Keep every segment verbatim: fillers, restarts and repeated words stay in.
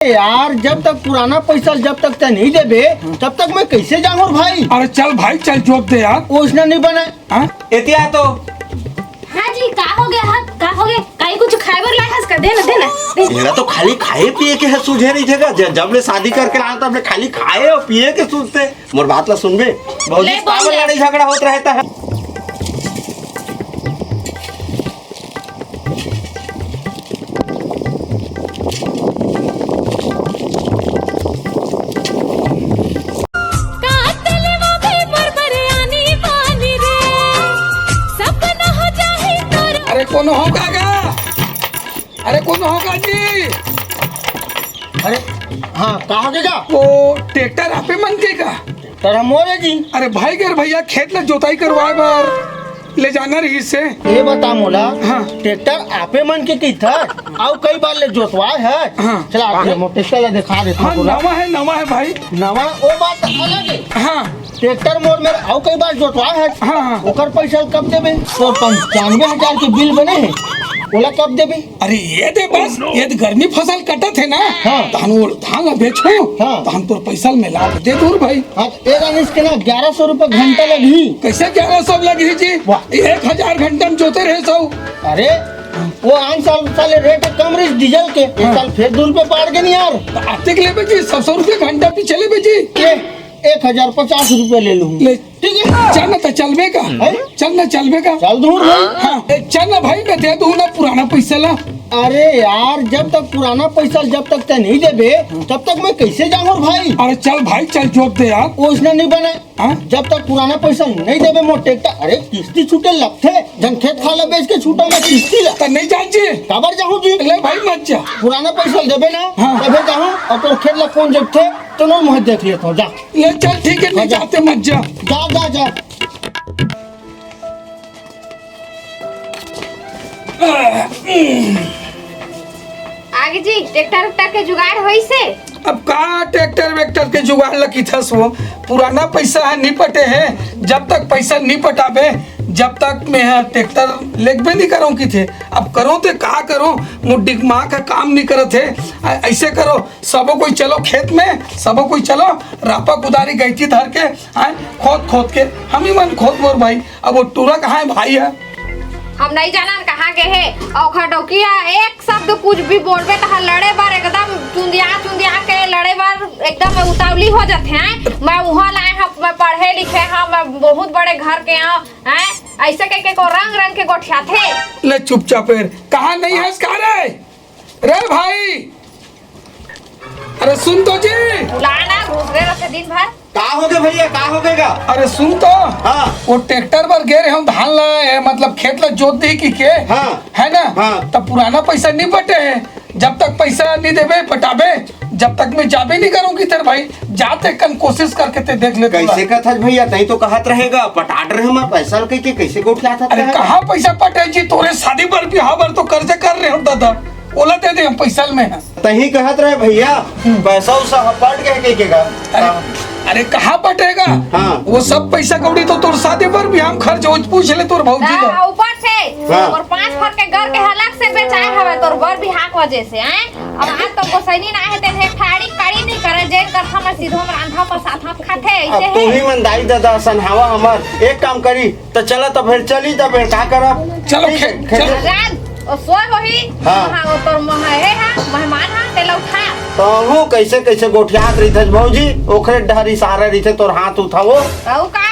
यार, जब तक पुराना पैसा जब तक तैं नहीं देबे, तब तक मैं कैसे जाऊँ भाई? अरे चल भाई, चल जोत दे यार। ओइसना नहीं बने। हाँ? एतिया तो। हाँ जी, का हो गया? हाँ, का हो गया? काई कुछ खाए बर लाए हस का? दे ना, दे ना, दे। एला तो खाली खाए पिए के है, सूझे नहीं जगह। ज-, जब ले शादी करके लाए, तब ले खाली खाए और पिए के सूझते। मोर बात ला सुनबे। भौजी ले से काबर बोल ले। लड़ाई झगड़ा होत रहता है? अरे कोनो हो का गा? अरे कोनो हो का जी? अरे हाँ, का हो गया? वो ट्रैक्टर आपे मन के का? ट्रैक्टर हम मोरे जी। अरे भाई गर भैया, खेत ला जोताई करवाए बर ले जाना रहिस हे। ये बता मोला, हाँ। ट्रैक्टर आपे मन के कहिथस, अउ कई बार ले जोतवाए हस। हाँ। चला, आप मोर ट्रैक्टर ला दिखा देथस हाँ, तोला। नवा है, नवा है भाई। नवा, वो बात अलग है। हाँ। ट्रैक्टर मोर मेर अउ कई बार जोतवाए हस। हाँ, हाँ। ओकर पैसा कब देबे? तोर पंचानवे हजार के बिल बने हे, ओला कब देबे? अरे ये दे बस, ये तो गर्मी फसल कटत हे ना, हाँ। धान वो धान ला बेचहूँ, हाँ। धान तोर पैसा में ला दे दूर भाई। हाँ, तो एक आदमी के ना ग्यारह सौ रुपये घंटा लगही। कैसे ग्यारह सौ लगही जी? वाह। एक हजार घंटा में जोते रहे सौ। अरे, वो आन साल साले रेट कम रहिस डीजल के, इस हाँ। साल फिर दू रुपये बाढ़ गे नहीं यार। तो आते के लेबे जी, सौ सौ रुपये घंटा पीछे लेबे जी। ये एक हजार पचास रुपये ले लूँ। ले। ठीक है। चल ना तो चलबे का? हैं? चल ना चलबे का? चल दूर भाई। हाँ, ए, चल ना भाई, मैं दे दूँ ना पुराना पैसा ला। अरे यार, जब तक पुराना पैसा जब तक तैं नहीं देबे, तब तक मैं कैसे जाऊँ भाई? अरे चल भाई, चल जोत दे यार। ओइसना नहीं बने। हाँ? जब तक पुराना पैसा नहीं देबे मोर ट्रैक्टर, अरे किस्ती छूटे लगथे, झन खेत खार ला बेच के छूटा मैं किस्ती ला। त नहीं जान जी। काबर जाहूँ जी? ले भाई मत जा। पुराना पैसा देबे ना, हाँ। तभे जाहूँ, अउ तोर खेत ला कोन जोतथे, तेनो मैं देख लेथों, जा। ले चल ठीक है, नहीं हाँ, जा। जाते मत जा। जा, जा, जा। आगे जी, ट्रैक्टर उक्टर के जुगाड़ होइस हे? अब का ट्रैक्टर वैक्टर के जुगाड़ ल किथस वो? पुराना पैसा ह नी पटे हे, जब तक पैसा नी पटाबे, जब तक मैं ह ट्रैक्टर लेगबे नी करंव किथे। अब करंव ते का करंव, मोर दिमाग ह काम नी करत हे। अ-, ऐसे करो, सबो कोई चलो खेत में, सबो कोई चलो, रापा कुदारी गैंची धर के, आय, खोद खोद के, हम ही मन खोद बोर भाई। अब वो टूरा कहाँ है भाई है? हम नहीं जानन कहाँ गे हे। अउ खटौकिया एक शब्द कुछ भी बोलबे त लड़े बर एकदम चुंदिया चुंदिया के लड़े बर एकदम उतावली हो जाथे हैं। मैं उहाँ लाए हूँ, मैं पढ़े लिखे हूँ, मैं बहुत बड़े घर के हूँ, हैं? ऐसे कह के को रंग रंग के गोठियाथे। ले चुपचाप एर, कहाँ नहीं है इसका रे? रे भाई, अरे सुन तो जी। बुलाना घुस गए रखे दिन भर। का हो गए भैया, का हो गए गा? अरे सुन तो। हाँ। वो ट्रैक्टर पर गे रहे हम धान ला, ए, मतलब खेत ला जोत दे की के? हाँ। है ना? हाँ। तब पुराना पैसा नहीं पटे है, जब तक पैसा नहीं देबे पटाबे, जब तक मैं जाबे नहीं करूँगी तेरे भाई, जाते कन कोशिश करके ते देख ले तोला। कैसे कथस भैया, तई तो कहत रहेगा पटाट रहे हम पैसा ल कह के, कैसे गोठियात अरे है? कहाँ पैसा पटे जी, तोरे शादी बर बिहाव बर तो कर्जा कर रहे हम दादा, ओला दे दे हम पैसा ल में। तही कहत रहे भैया, हम्म। पैसा उसा ह पट गए के, के गा? अरे, हाँ। अरे, कहाँ पटेगा? हाँ। वो सब पैसा कौड़ी तो तोर शादी पर भी हम खर्च हो, पूछ ले तोर भौजी हाँ, ला। ऊपर से हाँ। और पाँच फर के घर के अलग से बेचाए हवे तोर बर भी हाक वजह से, हैं? अब आज तो गोसैनी ना है, ते हे ठाड़ी काड़ी नहीं करे, जे करथा मैं सीधो में रांधा पसाथा खाथे, ऐसे अब है। तू ही मन दाई दादा सन हवा हमर, एक काम करी, त चला, त फेर चली, त फेर का करब? चलो, ठीक है, खेत, खेत। चलो। राज, ओ सोय होही। हाँ। हाँ, ओ तोर मह-, हे हा, मेहमान हा, तेला उठा। त हूँ कैसे, कैसे गोठियात रहिथस भौजी, ओखरे डहर इशारा रहिथे तोर हाथ उठावो। अउ का?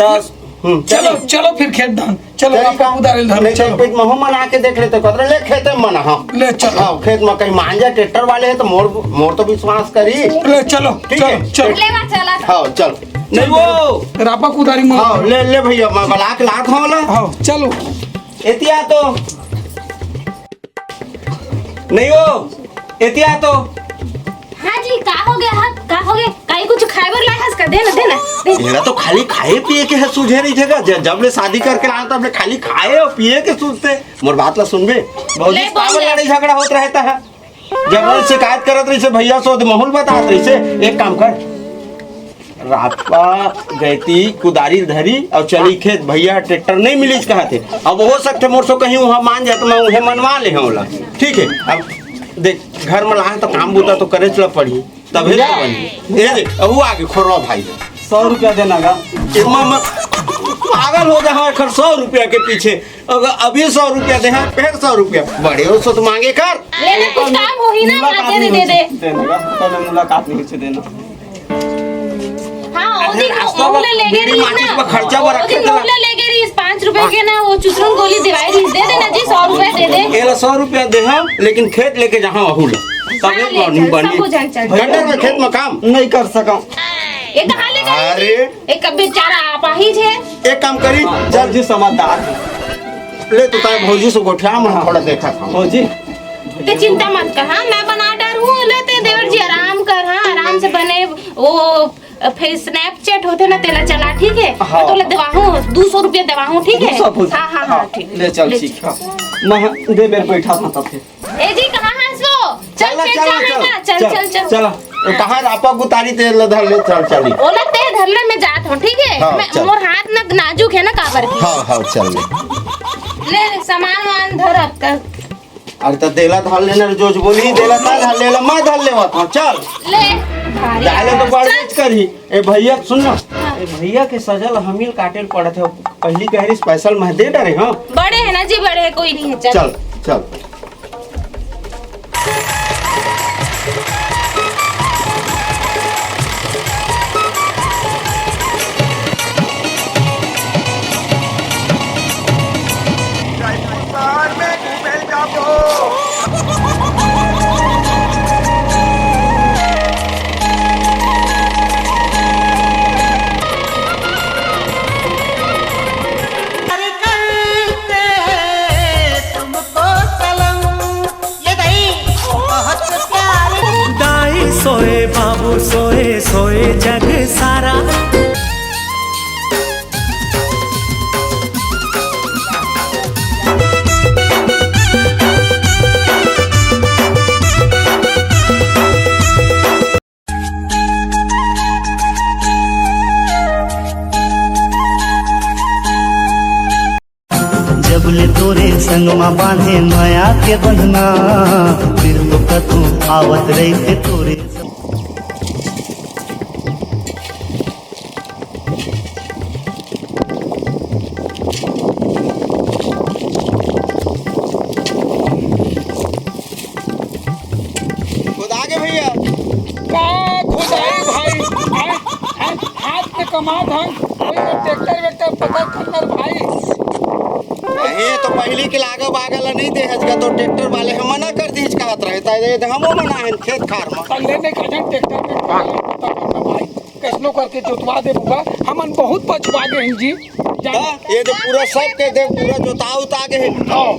त, हम्म, चलो, चली। चलो फिर खेत धान। चलो, चली आप का? उधारे धरो, नहीं, चलो। पेट में हूँ मना के देख लेते, कतरे ले खेते में मना, हाँ। ले चलो। हाँ, खेत में कहीं मांजा ट्रैक्टर वाले हैं तो मोर, मोर तो विश्वास करी। ले चलो, ठीक है? चलो, चलो। ले बा, चला। हाँ, चलो। नहीं वो रापा कुदारी में। हाँ, ले, ले भैया, मैं बलाक लात हूँ ला। हाँ, चलो। एतिया तो। नहीं वो, एतिया तो। हाँ जी, का हो गया हा? का हो गया? काई कुछ खाए बर लाए हस का? दे ना, दे ना, दे। एला तो खाली खाए पिए के है सूझे नहीं जगह। ज-, जब ले शादी करके लाए तब ले खाली खाए और पिए के सूझते। मोर बात ला सुनबे। भौजी ले से काबर बोल ले। लड़ाई झगड़ा होत रहता है? जब रोज शिकायत करत रहिसे, भैया सोध माहौल बतात रहिसे, एक काम कर, रापा, गैती, कुदारी धरी और चली खेत। भैया ट्रैक्टर नहीं मिलिस कहत हे। अब हो सकथे मोर सो कहीं वहाँ मान जाए तो मैं उन्हें मनवा ले हूँ ओला। ठीक है, अब देख, घर में लाए तो काम बूता तो करेच ला पड़ही, तभे तो बनही। ए देख, अहू आगे खोरवा भाई। सौ रुपया देना गा। ए, म-, म-, पागल हो जा, हाँ, एकर सौ रुपया के पीछे। अगर अभी सौ रुपया दे, हाँ, फिर सौ रुपया। बड़े हो सो तो मांगे कर। ले ले, कुछ काम होही ना, मुलाकात हाथे नहीं दे होई दे। से देना गा, पहले मुलाकात नहीं से देना। हाँ, ओ अरे, दिन रास्ता ओला में लेगे बीड़ी रहिस माचिस ना। पर खर्चा बर ओ रखे दिन थे ना। ओला लेगे रहिस, पाँच रुपए के ना, वो चुतरुन गोली दिवाई रहिस, दे देना जी, सौ रुपए दे दे। एला सौ रुपया दे हम, लेकिन खेत लेके जहाँ अहू ला। तबे हाँ, ले morning चल, बनी। सबो झन चल। गटर में खेत में काम। नहीं कर सकम। ये कहाँ ले जाएगी? अरे। एक बेचारा आप ही थे। एक काम करी, हाँ, चल। जी समझदार है। ले तो ताए भौजी से गोठिया में हाँ। थोड़ा देखा था। भौजी। ते चिंता मत कर, हाँ, मैं बना डर हूँ, ले ते देवर जी आराम कर, हाँ, आराम से बने, वो, फिर Snapchat होथे ना, तेला चला, ठीक है? हाँ। मैं तोला देवाहूँ, दू सौ रुपया देवाहूँ, ठीक है? दू सौ रुपया? हाँ, हाँ, हाँ, हाँ, ठीक। ले चल, ले ठीक चल। है। मैं दे मेरे बैठा था तब फिर। ए जी, कहाँ हस वो? चल, चल, खेत चल, जाने चल, का, चल, चल, चल, चल। चल। वो कहाँ रापा गुतारी ते ल धर ले, चल, चल। ओला ते धर ले, मैं जात हूँ, ठीक है? हाँ, मैं, चल। मोर हाथ ना नाजुक है ना, काबर की। हाँ, हाँ, चल ले। ले, ले, सामान वामान धर अब तक। अरे त देला धर लेना रे, जोज बोली, देला ता धर लेला, मैं धर लेवत हूँ, चल। ले, भारी जाए ले तो आवाज। बड़ चल। मत करही। ए भैया, सुन ना। हाँ। ए भैया के सजल हमील काटे ल पड़त है। पहली कह रही special मैं दे डरे, हाँ। बड़े है ना जी, बड़े है, कोई नहीं है, चल। चल, चल। दाई सोए, बाबू सोए, सोए जग सारा। जब ले तोरे संग मा बांधे मया के बंधना, फिर तो कतू आवत रहिथे तोरे। खुद आगे भैया। का खुदाई भाई? हैं? हैं? हाथ में कमात हन, कोई ये ट्रैक्टर वैक्टर पकड़ खंडर भाई। नहीं, तो पहली के लागा बागा ला नहीं दे हजगा, तो ट्रैक्टर वाले हम मना कर दीज कहत रहे, त ये तो हमो मना है खेत खार में। संगे नहीं खजन ट्रैक्टर वैक्टर वाले पता करना भाई, कैसनो करके जोतवा दे बुआ, हमन बहुत पछुआ गए हैं जी। जान- हाँ, ये तो पूरा सब के देख, पूरा जोता उता के है। हाँ।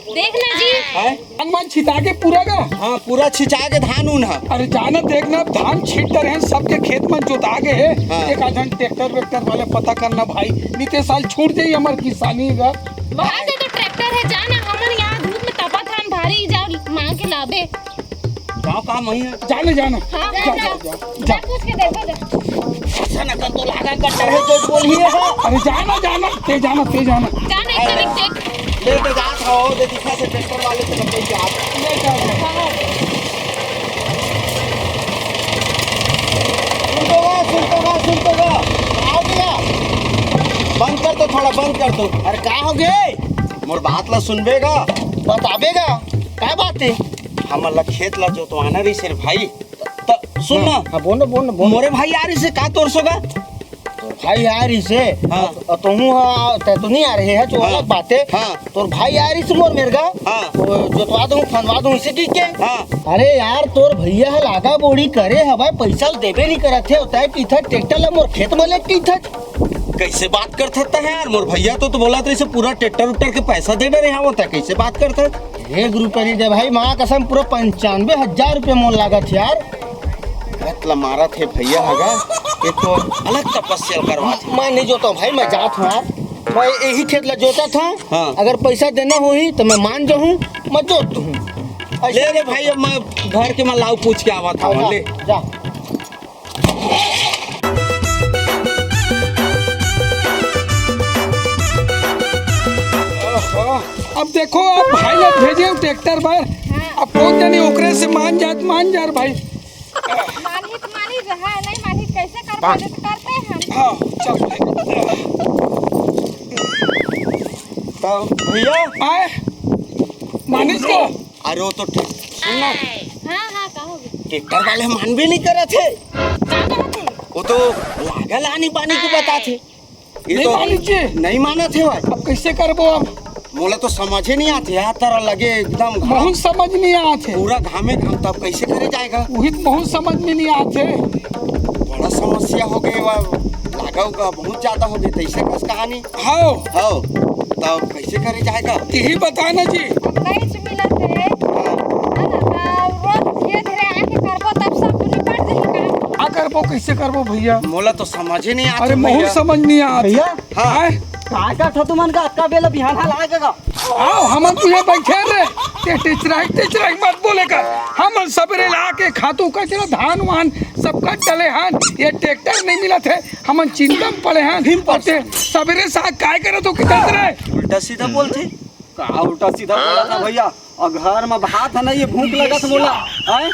देख ना जी। हैं? धान मन छिता के पूरा गा? हाँ, पूरा छिंचा के धान उन ह। अरे जाना, देख ना, धान छीट डरे हैं, सबके खेत मन जोता गे हे। हाँ। एक आध झन ट्रैक्टर वैक्टर वाले पता करना भाई, नहीं ते साल छूट जाई हमर किसानी गा। भाई, ते तो ट्रैक्टर है, जाना, हमन यहाँ धूप में तपत हन भारी, जा मांग के लाबे। गाँव का मही है। जाने, जाना। हाँ, जा, जा, जा, जा, जा। जा, पूछ के देखो, जा। ऐसा ना कर तो लागा कट्टर है, जो बोल ही है। अरे जाना, जाना, ते जाना, ते जाना। जाना, एक तो देख, देख। ले तो जात हो, दे दिखा से ट्रैक्टर वाले से कोई जात। ले जा, जा। सुन तो गा, सुन तो गा, सुन तो गा। आओ भैया। बंद कर तो, थोड़ा बंद कर तो। अरे का हो गे? मोर बात ला सुनबे गा? बताबे गा? का बात है? हमन ला खेत ला जोतवाना रहिस रे भाई। त सुन ना। हाँ, बोल ना, बोल ना, बोल। मोरे भाई आ रहिस हे का तोर सोगा? तोर भाई आ रहिस हे। हाँ। अ, तोहू हा, तै तो नहीं आ रहे है, जो हाँ। अलग बात है। हाँ। तोर भाई आ रहिस हे मोर मेरगा। हाँ। वो जोतवा दूँ, फनवा दूँ, इसे की के? हाँ। अरे यार, तोर भैया ह लागा बोड़ी करे हवय, पैसा ल देबे नहीं करत हे, तै कहिथस ट्रैक्टर ला मोर खेत में ले कहिथस। कैसे बात करथस तै यार? मोर भैया तो, तो बोलत रहिस हे पूरा ट्रैक्टर उक्टर के पैसा दे डरे हवं, तै कैसे बात करथस? एक रुपया नहीं दे भाई, माँ कसम पूरा पंचानवे हजार रुपया मोर लागत हे यार। खेत ला मारत हे भैया हगा, ये तो अलग तपस्या करवात हे। मैं नहीं जोता हूँ भाई, मैं जात हूँ यार। मैं यही खेत ला जोतत हूँ। हाँ। अगर पैसा देना होही तो मैं मान जाहूँ, मैं जोत दूँ। ले रे भाई, अब मैं घर के मन ला पूछ के आवत हूँ, जा, ले। जा। ओहो, अब देखो, अब भाई लोग भेजे हूँ ट्रैक्टर पर। हाँ। अब कोन जनी ओकरे से मान जात, मान जा रे भाई। मानही त मानही रे, हाँ, नहीं मानही त कैसे कर पाबे, त करते हैं। हाँ, चल। तो भैया, आए, मानिस को। अरे वो तो ठीक, सुन ना। हाँ, हाँ, का हो गया? ट्रैक्टर वाले मानबे नहीं करत हे। का कहत हे? वो तो लागल आनी पानी के बताथे। ये नहीं तो मानिस जी। नहीं मानत हे भाई। अब कैसे करबो अब? मोला तो समझे नहीं आथे यार, तेरा लगे एकदम घाव। बहुत समझ नहीं आथे। पूरा घामे घाम, तब कैसे करे जाएगा? वही तो बहुत समझ में नहीं आथे। बड़ा समस्या हो गई बा, लागा उगा बहुत ज्यादा हो गई, तैसे कस कहानी। हाँ। हाँ, तब कैसे करे जाएगा? यही बता ना जी। अब नहीं मिलत हे, है ना? तब रोज धीरे धीरे आके करबो, तब सब निपट जाही काम। का करबो, कैसे करबो भैया? मोला तो समझ ही नहीं आथे अरे, बहुत भैया। समझ नहीं आथे। भैया, हाँ। आए? का करथो तुमन का अतका बेला बिहान हाल आ गे गा? आओ, हमन तुहे बैठे रे। ते टिचराई, टिचराई मत बोले कर। हमन सबेरे ला के खातू कचरा, धान वान सब कट डले हन। ये ट्रैक्टर नहीं मिलत हे, हमन चिंता में पड़े हन। भीम और ते सबेरे साग काय करत हो किधर रे? उल्टा सीधा बोलथे। का उल्टा सीधा बोलत हे भैया? अउ घर म भात ह नहीं, ये भूख लगत मोला, हैं?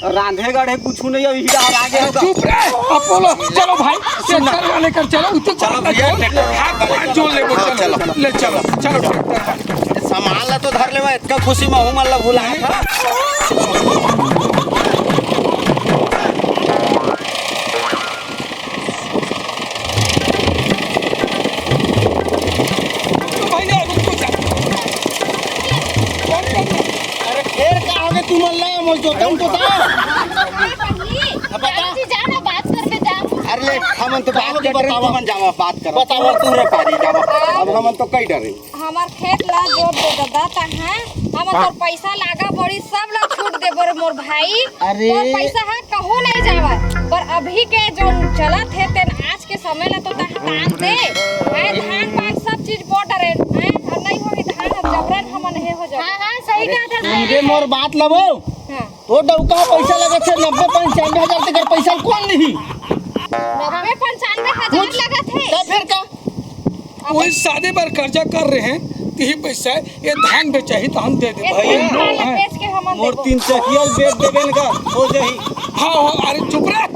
रांधे गढ़े कुछु नहीं, अभी हीरा हर आगे होगा। चुप रे, अपोलो, चलो भाई, सुन ना। ट्रैक्टर वाले कर चलो, उतने चलो भैया, ट्रैक्टर हाथ पाँच जोड़ ले, हाँ, चलो, चलो। ले चलो, चलो ट्रैक्टर वाले। सामान ला तो धर ले, मैं इतना खुशी में हूँ, मतलब भुला था। भैया, रुको जा। अरे फेर का हो गे तुमन ला, मोर जोतन तो था। ए, बहिनी, अब बता। जा ना, बात करबे जा। अरे ले, हमन तो बात करबे, तुमन जावा, बात कर। बताओ। तू रे पारी जावा। अब हमन तो कई डरे। हमर खेत ला जोत दे ददा, त हैं, हमर हाँ। तोर पैसा लागा बड़ी, सब ला छूट देबो रे मोर भाई। अरे। तोर पैसा ह कहूँ नहीं जावय, पर अभी के जो चलत हे, तेन आज के समय ला तो तह तान दे। हैं, धान पान सब चीज बो डरे, हैं, अउ नहीं होही धान, अब जबरन हमन हे हो जाबो। हाँ, हाँ, सही कहत हे। समझे मोर बात लबो। हाँ। तो डौका पैसा लगत हे, नब्बे पंचानवे हजार तेकर पैसा कोन लिही? नब्बे पंचानवे हजार लगत हे। त फेर का? कोई शादी बर कर्जा कर रहे हैं, तिही पैसा ये धान बेचाही तो हम दे देबो। एक धान ला बेच के हमन मोर देबो। तीन चकिया बेच देबे न का, हो जाही। हाँ, हाँ, अरे चुप रे।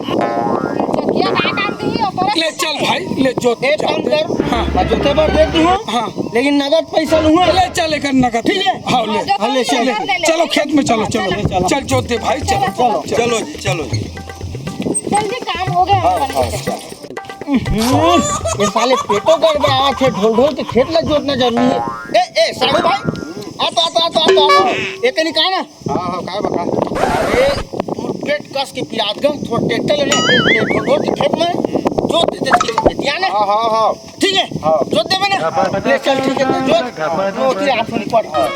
चकिया का काम दिही ओकरा? ले चल भाई, ले जोत, एक काम कर, हाँ। जोते बर दे दूँ, हाँ। लेकिन नगद पैसा लूँ। ले चल एक नगद। ठीक है। हाँ, ले। हाँ, ले चल, ले। चलो खेत में चलो, चलो। चल जोत दे भाई, चलो। चलो, चलो जी, चलो जी। जल्दी काम हो गया, हम चल। हम्म, ये साले पेटो गड़बड़ावत हे, ढोल ढोल के खेत ला जोतना जरूरी हे। ए, ए, साढ़ू भाई, आ तो, आ तो, आ तो, आ तो, आ तो। ये कनी कहा ना? हाँ, हाँ, काय बता? अरे, तोर पेट कस के पिरात गा, थोड़ा ट्रैक्टर लेना, ये, ये ढोल ढोल के खेत में जोत दे, दे, दे, दे, दिया ना? हाँ, हाँ, हाँ। ठीक है? हाँ। जोत देबे ना? हाँ। ले चल, ठीक है, तो जोत। हाँ। वो तेरे हाथ में पड़। हाँ।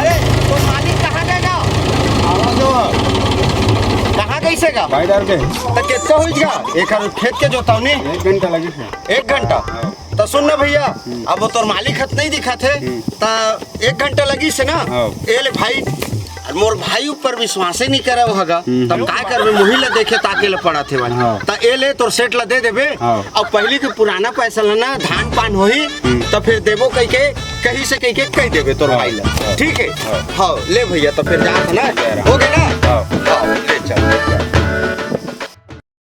अरे, तो मालिक कहाँ गए गा? आवाज हो। कहाँ कैसे गा? भाई डर गए। तो कितना होइस गा? एक हर खेत के जोतावनी? एक घंटा लगी थे। एक घंटा? हाँ। तो सुन ना भैया, हम्म। अब वो तोर मालिक हत नहीं दिखा थे, हम्म। तो एक घंटा लगी से ना? हाँ। ए ले भाई, मोर भाई ऊपर विश्वासे नहीं करे वो हगा, हम्म। तब का करबे? मुही ला देखे ताके ला पड़ा थे भाई। हाँ। त ए ले तोर सेठ ला दे देबे, हाँ। अब पहली के पुराना पैसा ला ना धान पान होही, हम्म। त फिर देबो कह के, कही से कह के कह देबे तोर हाँ। भाई ला। हाँ। ठीक है? हाँ। हाँ, ले भैया, त फिर जात है ना? हो गया ना? हाँ। हाँ, ले चल, ले चल।